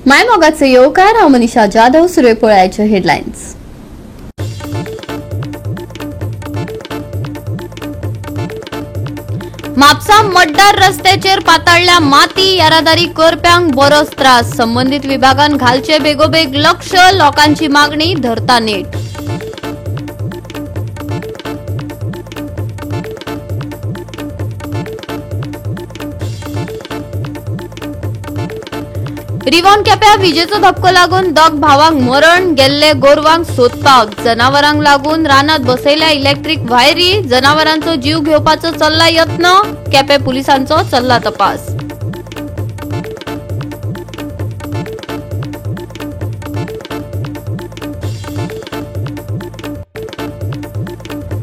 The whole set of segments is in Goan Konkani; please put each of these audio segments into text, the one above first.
मायमोगाचे येवकार. हांव मनीषा जाधव. सुरवे पळयाचे हेडलायन्स. म्हापसा मड्डार रस्त्याचेर पाताळल्या माती, येरादारी करप्यांक बरोच त्रास. संबंधित विभागान घालचे बेगोबेग लक्ष, लोकांची मागणी धरता नेट. रिवॉन केप्या विजेचो धपको लागून दोग भावांक मरण, गेल्ले गोरवांक सोदपाक. जनावरांक लागून रानात बसयल्या इलेक्ट्रीक वायरी, जनावरांचो जीव घेवपाचो चल्ला यत्न. केपें पुलिसांचो चल्ला तपास.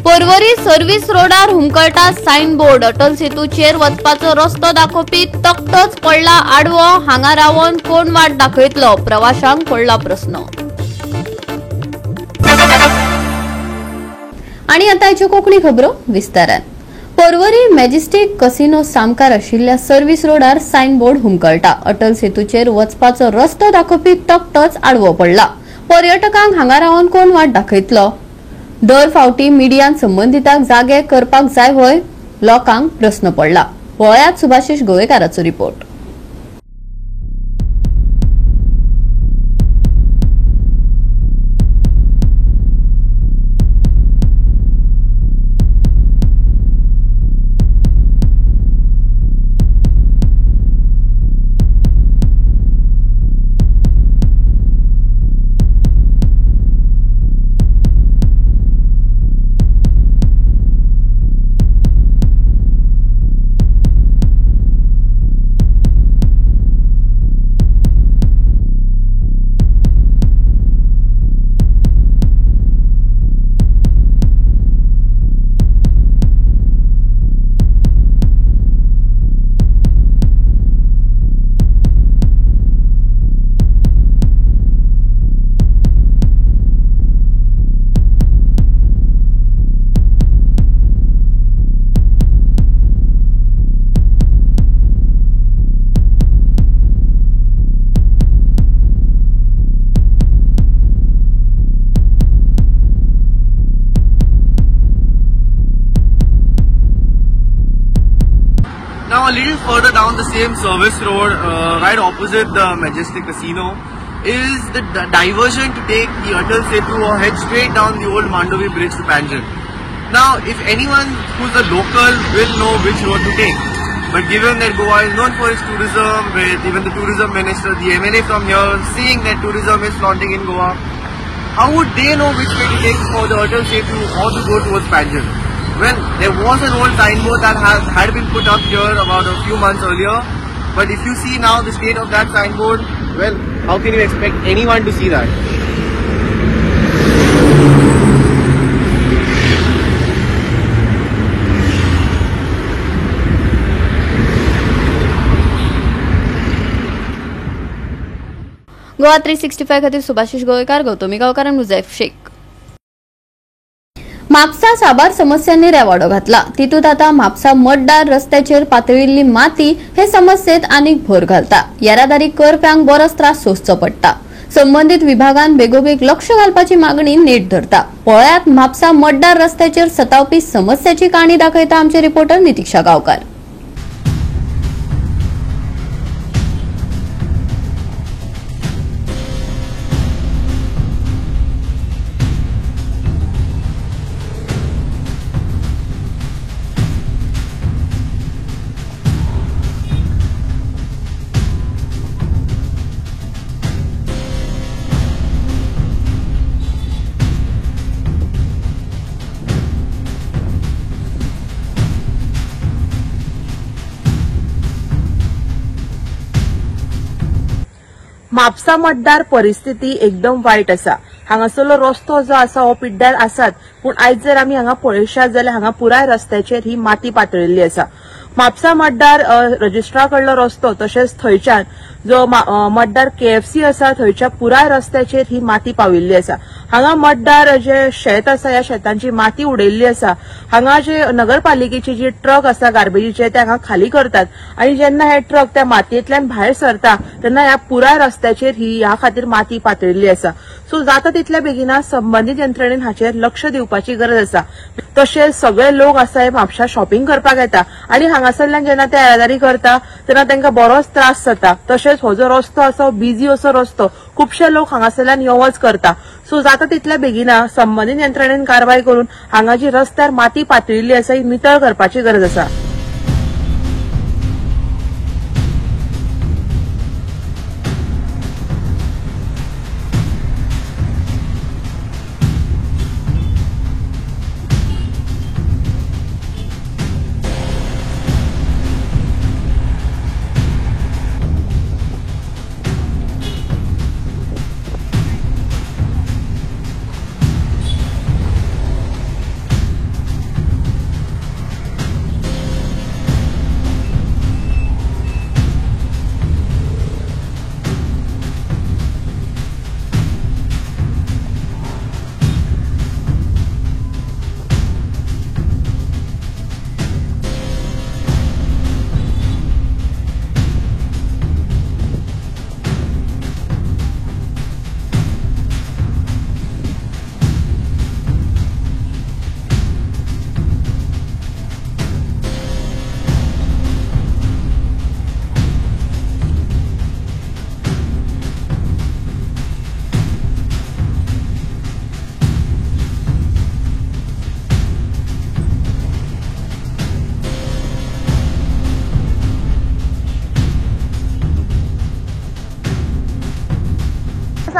पर्वरी सर्व्हिस रोडार हुमकळटा सायन बोर्ड. अटल सेतूचेर वचपाचो रस्तो दाखोवपी तकटोच पडला आडवो. हांगा रावन कोण वाट दाखयतलो, प्रवाशांक पडला प्रस्न. आणि आता हाच्यो कोंकणी खबरो विस्तारान. पर्वरी मॅजेस्टिक कसिनो सामकार आशिल्ल्या सर्व्हिस रोडार सायन बोर्ड हुमकळटा. अटल सेतूचेर वचपाचो रस्तो दाखोवपी तकटोच आडवो पडला. पर्यटकांक हांगा रावन कोण वाट दाखयतलो? दर फावटी मिडियान संबंधितांक जागे करपाक जाय व्हय, लोकांक प्रस्न पडला. पळयात Subhashish गोवेकाराचो report. Now a little further down the same service road, right opposite the Majestic Casino, is the diversion to take the Atal Setu or head straight down the old Mandovi Bridge to Panjim. Now if anyone who's a local will know which road to take, but given that Goa is known for its tourism, with even the tourism minister, the MLA from here saying that tourism is flaunting in Goa, how would they know which way to take for the Atal Setu or to go towards Panjim? Well, there was an old signboard that had been put up here about a few months earlier, but if you see now the state of that signboard, well, how can you expect anyone to see that? Goa 365 खातीर सुभाषिश गोवेकार, गौतमी गांवकार आनी मुजैफ शेख. म्हापसा साबार समस्यांनी रेवाडो घातला. तितूंत आतां म्हापसा मड्डार रस्त्याचेर पातळिल्ली माती हे समस्येत आनीक भर घालता. येरादारी करप्यांक बरोच त्रास सोंसचो पडटा. संबंधित विभागान बेगोबेग लक्ष घालपाची मागणी नेट धरता. पळयात म्हापसा मड्डार रस्त्याचेर सतावपी समस्याची काणी दाखयता आमचे रिपोर्टर नितिक्षा गांवकार. म्हापसा मतदार परिस्थिती एकदम वायट आसा. हांगासरलो रस्तो जो आसा हो पिड्ड्यार आसात, पूण आयज जर आमी हांगा पळयशात जाल्यार हांगा पुराय रस्त्याचेर ही माती पातळिल्ली आसा. म्हापसा मतदार रजिस्ट्रा कडलो रस्तो तशेंच थंयच्यान जो मतदार केएफसी आसा थंयच्या पुराय रस्त्याचेर ही माती पाविल्ली आसा. हांगा मतदार जे शेत आसा ह्या शेतांची माती उडयल्ली आसा. हांगा जे नगरपालिकेची जी ट्रक आसा गार्बेजीचे ते हांगा खाली करतात आणि जेन्ना हे ट्रक त्या मातयेंतल्यान भायर सरता तेन्ना ह्या पुराय रस्त्याचेर ही ह्या खातीर माती पातळिल्ली आसा. सो जाता तितल्या बेगिना संबंदीत यंत्रणेन हाचेर लक्ष दिवपाची गरज आसा. तशेंच सगळे लोक आसा हे म्हापशा शॉपिंग करपाक येता आणि हांगासरल्यान जेन्ना ते येरादारी करता तेन्ना तांकां बरोच त्रास जाता. तशेंच हो जो रस्तो आसा बिजी असो रस्तो, खुबशे लोक हांगासरल्यान यो वच करता. सो जाता तितल्या बेगिना संबंदीत यंत्रणेन कारवाय करून हांगा जी रस्त्यार माती पातळिल्ली आसा ही नितळ करपाची गरज आसा.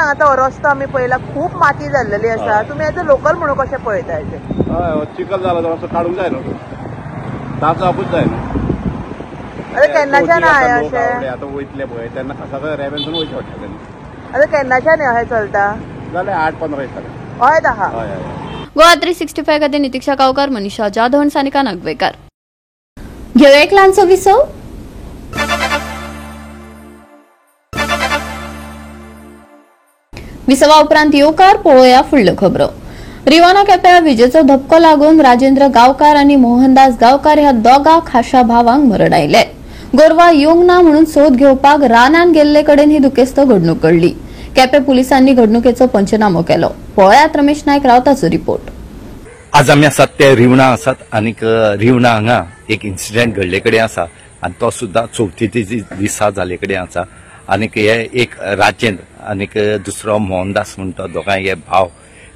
आता हो रस्तो आमी पळयला खूप माती जाल्लेली आसा. तुमी एज अ लोकल म्हणून कशें पळयता? हय, चिखल जाला तो रस्तो काडूंक जाय न्हू, साफ जावपूच जाय न्हू. आतां केन्नाच्यान अशें आतां वयतले पळय तेन्ना खासा रेबेनसून वयचें पडटा तेन्ना. आतां केन्नाच्यान अशें चलता? जालें 8-15 दीस जाले. हय आहा. हय हय. गोवा 365 खातीर नितीक्षा गांवकार, मनीषा जाधव, सानिका नागवेकार. घेवया एक ल्हानसो विसव. विसवा उपरांत येवकार पळोवया फुडल्यो खबरो. रिवाना केप्या विजेचो धपको लागून राजेंद्र गांवकार आनी मोहनदास गांवकार ह्या दोगा खाशा भावांक मरण आयले. गोरवा येवंक ना म्हणून सोद घेवपाक रानान गेल्ले कडेन ही दुखेस्त घडणूक घडली. केपें पुलिसांनी घडणुकेचो पंचनामो केलो. पळयात रमेश नायक रावताचो रिपोर्ट. आज आमी आसात ते रिवणा आसात आनीक रिवणा हांगा एक इन्सिडंट घडले कडेन आसा आनी तो सुद्दां चवथी दिसा जाले कडेन आसा. आनीक हे एक राजेंद्र आनीक दुसरो मोहनदास म्हणटा दोगांय हे भाव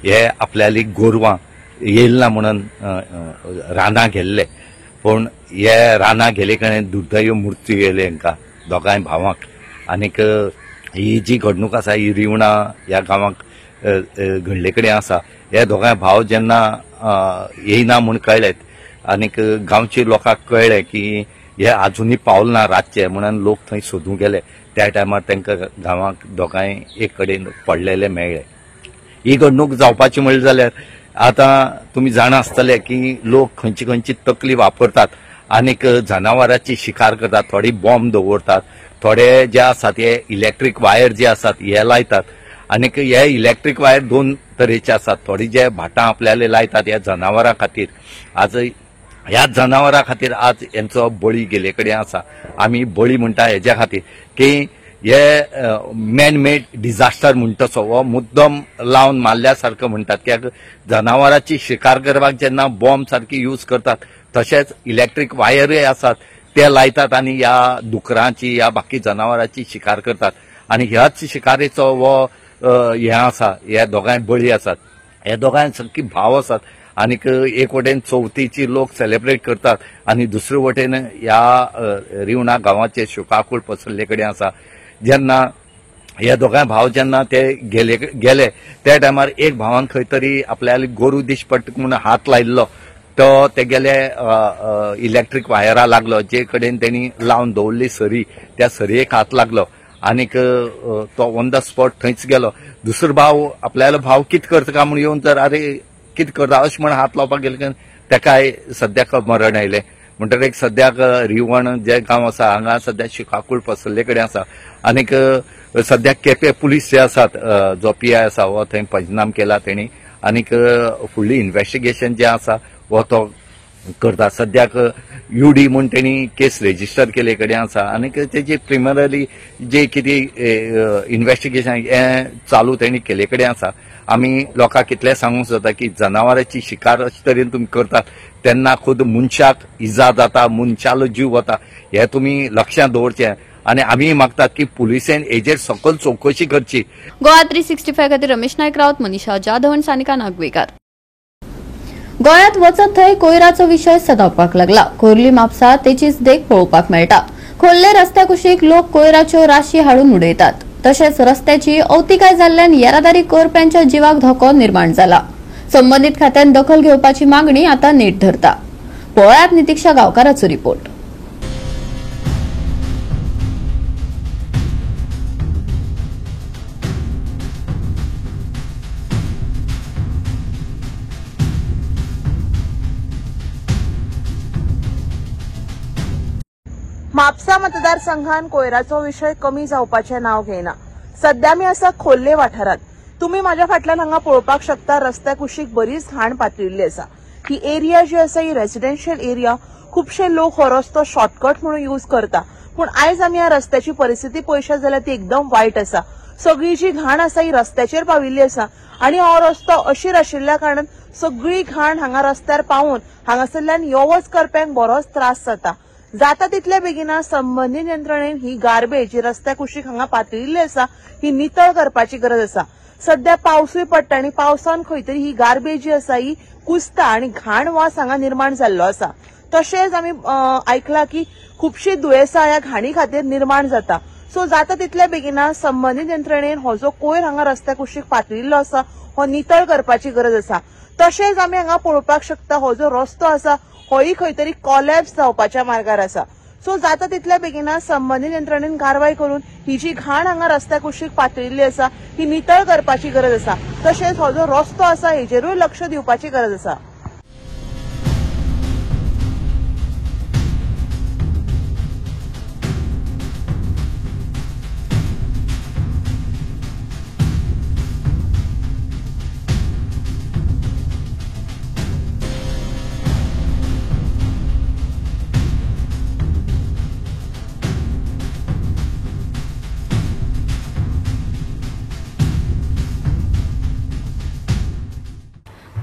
हे आपल्याली गोरवां येयल ना म्हणून रानां गेल्ले, पूण हे रानां गेले कडेन दुर्दैव मृत्यू येयले हांकां दोगांय भावांक. आनीक ही जी घडणूक आसा ही रिवणा ह्या गांवाक घडले कडेन आसा. हे दोगांय भाव जेन्ना येयना म्हूण कळ्ळे आनीक गांवचे लोकांक कळ्ळें की हे आजुनूय पावल ना रातचे म्हणून लोक थंय सोदूंक गेले. त्या टायमार तांकां गांवाक दोगांय एक कडेन पडलेले मेळ्ळे. ही घडणूक जावपाची म्हणली जाल्यार आतां तुमी जाणा आसतले की लोक खंयची खंयची तकली वापरतात आनीक जनावरांची शिकार करतात. थोडी बॉम्ब दवरतात, थोडे जे आसात हे इलेक्ट्रीक वायर जे आसात हे लायतात. आनीक हे इलेक्ट्रीक वायर दोन तरेचे आसात. थोडी जे भाटां आपल्याले लायतात ह्या जनावरां खातीर, आज ह्याच जनावरां खातीर आज हेंचो बळी गेले कडेन आसा. आमी बळी म्हणटा हेज्या खातीर की हे मॅन मेड डिझास्टर म्हणटा हो मुद्दम लावन मारल्या सारको म्हणटात. कित्याक जनावरांची शिकार करपाक जेन्ना बॉम्ब सारकी यूज करतात तशेंच इलेक्ट्रीक वायरूय आसात ते लायतात आनी ह्या दुकरांची ह्या बाकी जनावरांची शिकार करतात. आनी ह्याच शिकारेचो हो हें आसा, हे दोगांय बळी आसात. हे दोगांय सारकी भाव आसात. आनीक एक वटेन चवथीची लोक सेलिब्रेट करतात आनी दुसरे वटेन ह्या रिवणा गांवाचे शोकाकूळ पसरले कडेन आसा. जेन्ना हे दोगांय भाव जेन्ना ते गेले गेले त्या टायमार एक भावान खंय तरी आपल्याला गोरू दिश पडटा म्हणून हात लायिल्लो तो तेगेले इलेक्ट्रीक वायरा लागलो, जे कडेन तेणी लावन दवरली सरी, त्या सरयेक हात लागलो आनीक तो ऑन the spot थंयच गेलो. दुसरो भाव आपल्यालो भाव कितें करता काय म्हूण येवन तर अरे कितें करता अशें म्हण हात लावपाक गेले तेकाय सद्याक मरण आयलें. म्हणटकीर एक सद्याक रिवण जे गांव आसा हांगा सद्या शिकाकूळ पसरले कडेन आसा आनीक सद्याक केपें पुलीस जे आसात जो पीआय आसा हो थंय पंचनाम केला तेणी आनीक फुडली इन्व्हेस्टिगेशन जे आसा हो तो करता. सद्याक युडी म्हूण तेणी केस रेजिस्टर केले कडेन आसा आनीक तेजी प्रिमरली जे कितें इन्व्हेस्टिगेशन हें चालू तेणी केले कडेन आसा. आमी लोकांक कितलें सांगूंक सोदता की जनावरांची शिकार अशे तरेन तुमी करतात तेन्ना खुद मनशाक इजा जाता, मनशालो जीव वता, हें तुमी लक्षांत दवरचें आनी आमी मागतात की पुलिसेन हेजेर सकल चवकशी करची. गोवा 365 खातीर रमेश नायक रावत, मनीषा जाधव आनी सानिका नागवेकार. गोंयांत वचत थंय कोयराचो विशय सदावपाक लागला. खोर्ली म्हापसा तेचीच देख पळोवपाक मेळटा. खोर्ले रस्त्या कुशीक लोक कोयराच्यो राशी हाडून उडयतात. तशेंच रस्त्याची अवतिकाय जाल्ल्यान येरादारी करप्यांच्या जिवाक धोको निर्माण जाला. संबंदीत खात्यान दखल घेवपाची मागणी आता नेट धरता. पळयात नितीक्षा गांवकाराचो रिपोर्ट. म्हापसा मतदारसंघान कोयराचो विशय कमी जावपाचें नांव घेयना. सद्या आमी आसा खोर्ले वाठारांत. तुमी म्हाज्या फाटल्यान हांगा पळोवपाक शकता रस्त्या कुशीक बरीच घाण पातळिल्ली आसा. ही एरिया जी आसा ही रेसिडेन्शियल एरिया. खुबशे लोक हो रस्तो शॉर्टकट म्हणून यूज करता, पूण आयज आमी ह्या रस्त्याची परिस्थिती पळयशात जाल्यार ती एकदम वायट आसा. सगळी जी घाण आसा ही रस्त्याचेर पाविल्ली आसा आनी हो रस्तो अशीर आशिल्ल्या कारणान सगळी घाण हांगा रस्त्यार पावून हांगासरल्यान यो वच करप्यांक बरोच त्रास जाता. जाता तितल्या बेगिना संबंदीत यंत्रणेन ही गार्बेज जी रस्त्या कुशीक हांगा पातळिल्ली आसा ही नितळ करपाची गरज आसा. सद्या पावसूय पडटा आनी पावसान खंय तरी ही गार्बेज जी आसा ही कुसता आनी घाण वास हांगा निर्माण जाल्लो आसा. तशेंच आमी आयकलां की खुबशीं दुयेंसां ह्या घाणी खातीर निर्माण जाता. सो जाता तितल्या बेगिना संबंदीत यंत्रणेन हो जो कोयर हांगा रस्त्या कुशीक पातळिल्लो आसा हो नितळ करपाची गरज आसा. तशेंच आमी हांगा पळोवपाक शकता हो जो रस्तो आसा होय खंय तरी कॉलॅप्स जावपाच्या मार्गार आसा. सो जाता तितल्या बेगिना संबंदीत यंत्रणेन कारवाय करून ही जी घाण हांगा रस्त्या कुशीक पातळिल्ली आसा ही नितळ करपाची गरज आसा. तशेंच हो जो रस्तो आसा हेजेरूय लक्ष दिवपाची गरज आसा.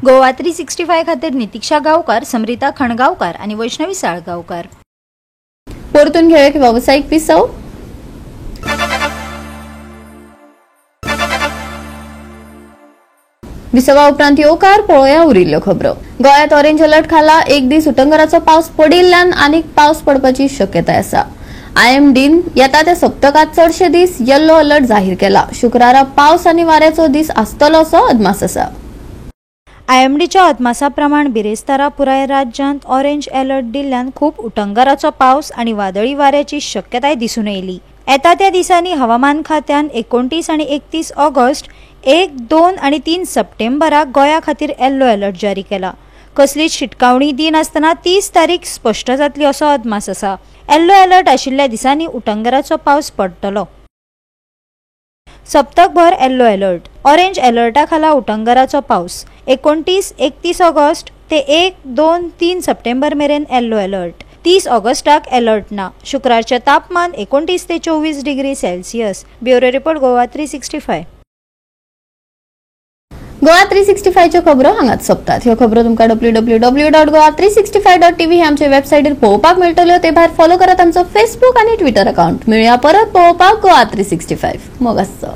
गोवा 365 खातीर नितीक्षा गांवकार, समरिता खणगांवकार आनी वैष्णवी साळगांवकार. परतून घेवया एक वेवसायीक विसव. विसवा उपरांत येवकार पळोवया उरिल्ल्यो खबरो. गोंयांत ऑरेंज अलर्ट खाला एक दीस उटंगराचो पावस पडिल्ल्यान आनीक पावस पडपाची शक्यताय आसा. आयएमडीन येता त्या सप्तकांत चडशे दीस येल्लो अलर्ट जाहीर केला. शुक्रारा पावस आनी वाऱ्याचो दीस आसतलो असो अदमास आसा. आयएमडीच्या अदमासा प्रमाण बिरेस्तारा पुराय राज्यांत ऑरेंज अलर्ट दिल्ल्यान खूब उटंगाराचो पावस आनी वादळी वाऱ्याची शक्यताय दिसून येयली. येता त्या दिसांनी हवामान खात्यान 29 आनी 31 ऑगस्ट, 1, 2 आनी 3 सप्टेंबराक गोंया खातीर येल्लो अलर्ट जारी केला. कसलीच शिटकावणी दिनासतना 30 तारीख स्पश्ट जातली असो अदमास आसा. येल्लो अलर्ट आशिल्ल्या दिसांनी उटंगाराचो पावस पडटलो. सप्तकभर येल्लो अलर्ट. ऑरेंज अलर्टा खाला उटंगाराचो पावस 29, 31 ऑगस्ट ते 1, 2, 3 सप्टेंबर मेरेन येल्लो अलर्ट. 30 ऑगस्टाक अलर्ट ना. शुक्रारचें तापमान 29 ते 24 degree Celsius. Bureau report, Goa 365. Goa 365च्यो खबरो हांगाच सोंपतात. ह्यो खबरो तुमकां www.goa365.tv हे आमचे वेबसायटीर पळोवपाक मेळटल्यो. ते भायर फॉलो करात आमचो फेसबूक आनी ट्विटर अकाउंट. मेळया परत पळोवपाक गोवा 365. मोग आसचो.